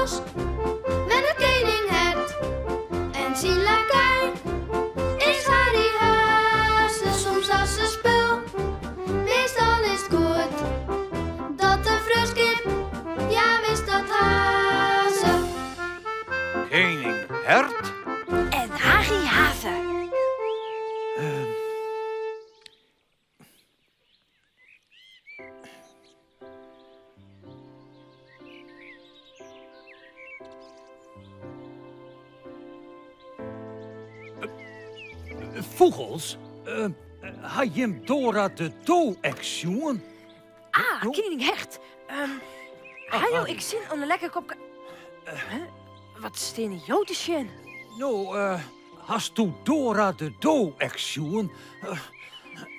bos wennet kening Hert en syn lakei is Harry Haze. Soms ha se spul, meastal is 't goed dat de freonskip, ja wis dat ha se. Kening Hert en Harry Haze. Fûgels, ha jim Dora de Do ek sjoen? Ah, kening Hert. Ha jo ek sin oan in lekker kopke... Wat steane jo te sjen? No, hasto Dora de Do ek sjoen?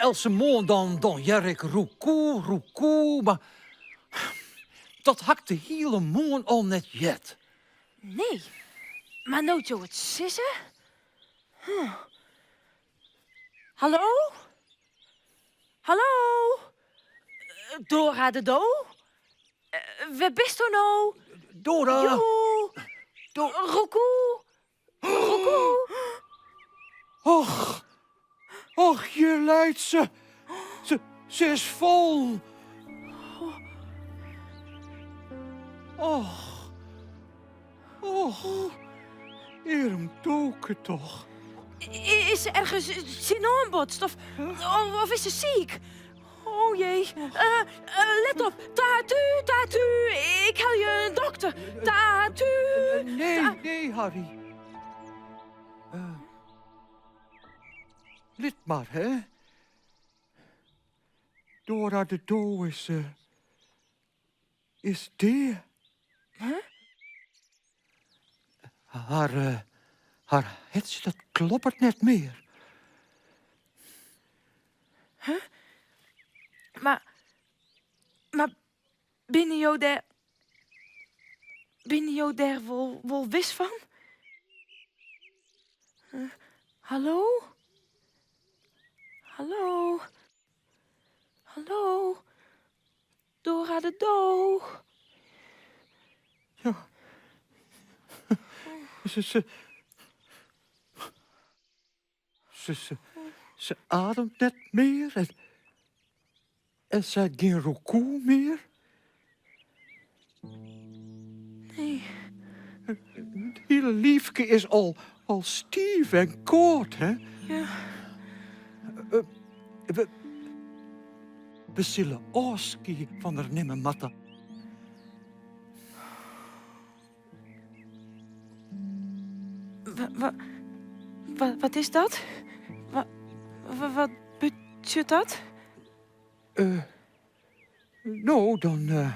Eltse moarn dan, dan hear ik roekoe, roekoe, mar dat ha ik de hiele moarn al net heard. Nee, mar no't jo it sizze... Hm. Hallo? Hallo? Dora de Do? Wêr bisto no? Dora! Joe! Roekoe! Roekoe! Och, och, hjir leit se. Se, se is fallen. Och, och, earm Doke toch. Is se ergens tsjinoan botst of, of is se siik? Oh jee. Eh, let op. Tatu, tatu. Ik helje in dokter. Tatu. Nee, nee, Harry. Lit mar, hè. Dora de Do is, is dea. Huh? Har, har hertsje dat kloppet net mear. Huh? Mar, mar binne jo dêr, binne jo dêr wol, wol wis fan? Hallo? Hallo? Hallo? Dora de Do. Ja. Se, se, se, se, se ademt net mear en, en se hat gjin roekoe mear. Nee. It hiele liifke is al, al stiif en kâld, hè? Ja. We, we sille ôfskie fan har nimme moatte. Wa, wa, wat is dat? Wa, wa, wat betsjut dat? Uh, no, dan, uh,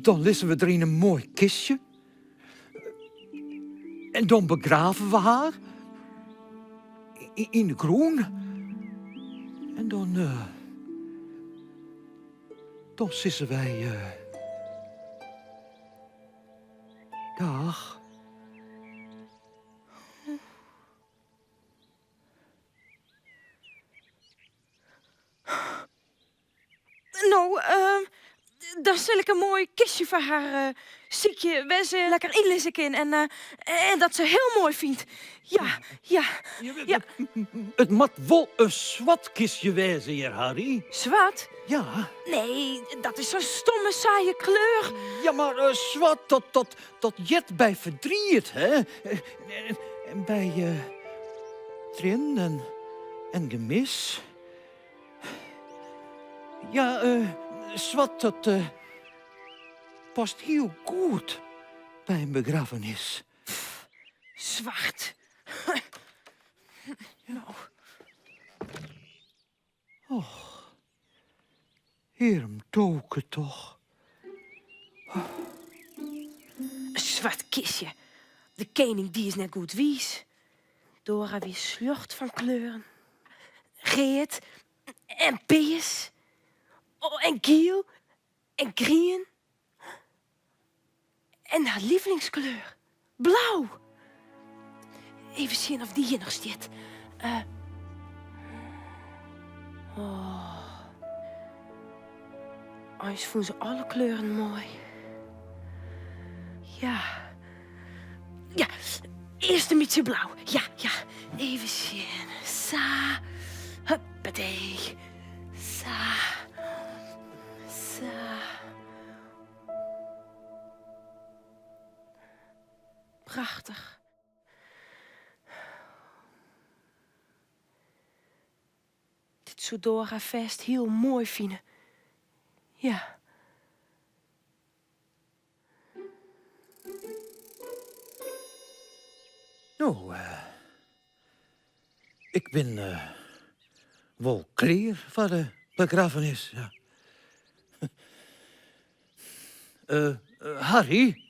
dan lizze we der yn in moai kistje. En dan begrave we har yn de grûn. En dan, uh, dan sizze wy uh, dag. No, dan sil ik in moai kistje foar har sykje wêr se lekker yn lizze kin en, en dat se hiel moai fynt. Ja, ja, ja. It moat wol in swart kistje wêze hear, Harry. Swart? Ja. Nee, dat is sa'n stomme saaie kleur. Ja, mar swart, dat, dat, dat heart by ferdriet, hè? En by triennen en gemis. Ja, swart dat past hiel goed by in begraffenis. Pff, swart. No. Och, earm Doke toch. In swart kistje. De kening dy is net goed wiis. Dora wie sljocht fan kleuren. Read en pears. Oh, en giel en grien. En har lievelingskleur, blau. Even sjen of dy hjir noch stiet. Uh, oh. Eins fûn se alle kleuren moai. Ja. Ja, earst in bytsje blau. Ja, ja. Even sjen. Sa. Huppatee. Sa. Sa. Prachtich. Dit soe Dora fêst hiel moai fine. Ja. No, ik bin wol klear foar de begraffenis. Ja. Harry?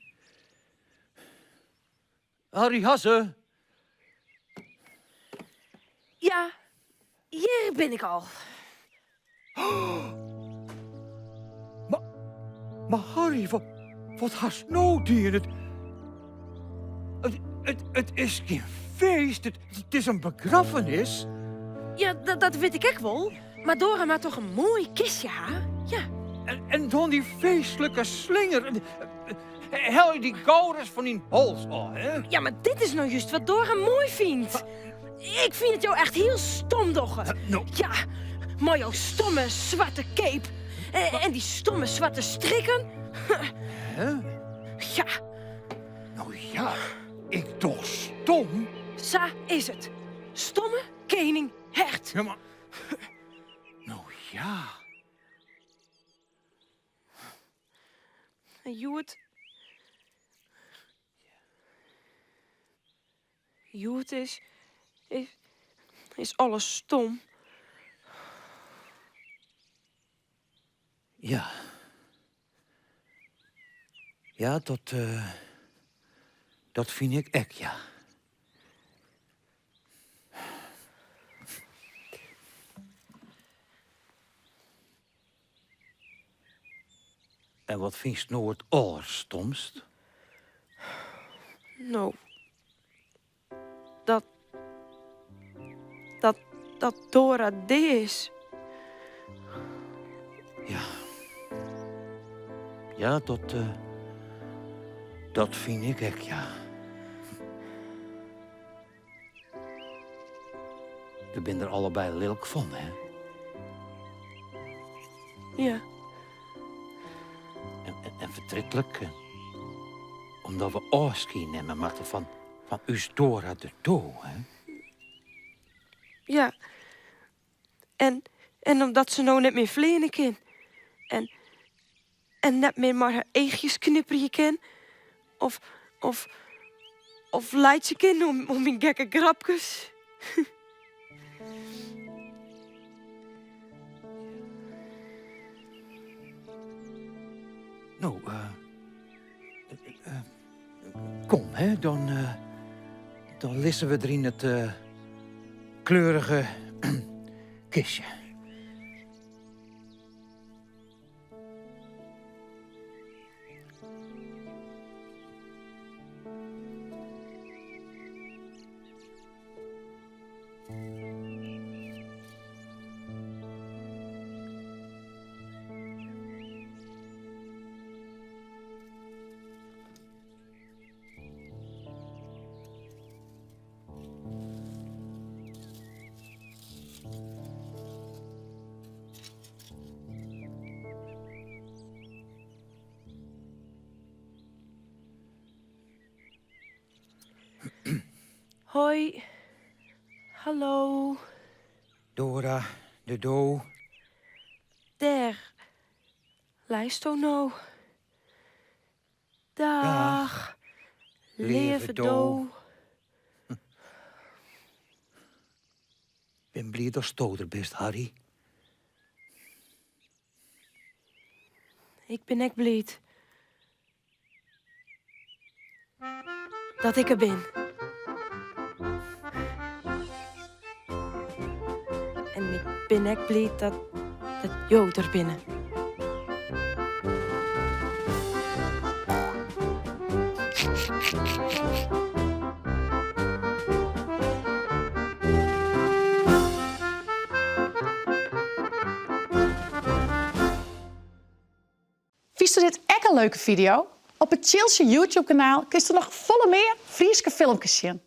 Harry Hasse? Ja, hjir bin ik al. Mar Harry, wat hast no dien? It is gjin feest, it is in begraffenis. Ja, dat wit ik ek wol. Mar Dora moat toch in moai kistje ha? Ja. En dan dy feestlike slinger. Helje dy gauris fan dyn hals ôf, hè? Ja, mar dit is no just wat Dora moai fynt. Ik fyn it jo echt hiel stom doggen. No. Ja, mei jo stomme swarte cape en dy stomme swarte strikken. Hè? Ja. No ja, ik doch stom. Sa is it. Stomme kening Hert. Ja, mar... No ja. En hjoed. Hjoed is, is, is alles stom. Ja. Ja, dat, uh, dat fyn ik ek, ja. En wat fynst no it allerstomst? No, dat, dat, dat Dora dea is. Ja. Ja, dat, uh, dat fyn ik ek, ja. We binne der allebei lilk fan, hè? Ja. En, en, en fertrietlik, omdat we ôfskie nimme moatte fan, fan ús Dora de Do, hè? Ja. En, en omdat se no net mear fleane kin. En, en net mear mei har eachjes knipperje kin. Of, of, of laitsje kin om, om myn gekke grapkes. No, uh, uh, kom, hè, dan, uh, dan lizze we der yn it kleurige kistje. Hoi. Hallo. Dora, de do. Dêr leisto no. Dag, leave do. Bin bliid datsto der bist, Harry. Ik bin ek bliid dat ik der bin. En ik bin ek bliid dat jo der binne. Fynsto dit ek in leuke fideo? Op it Tsjiltsje YouTube-kanaal kinst noch folle mear Fryske filmkes sjen.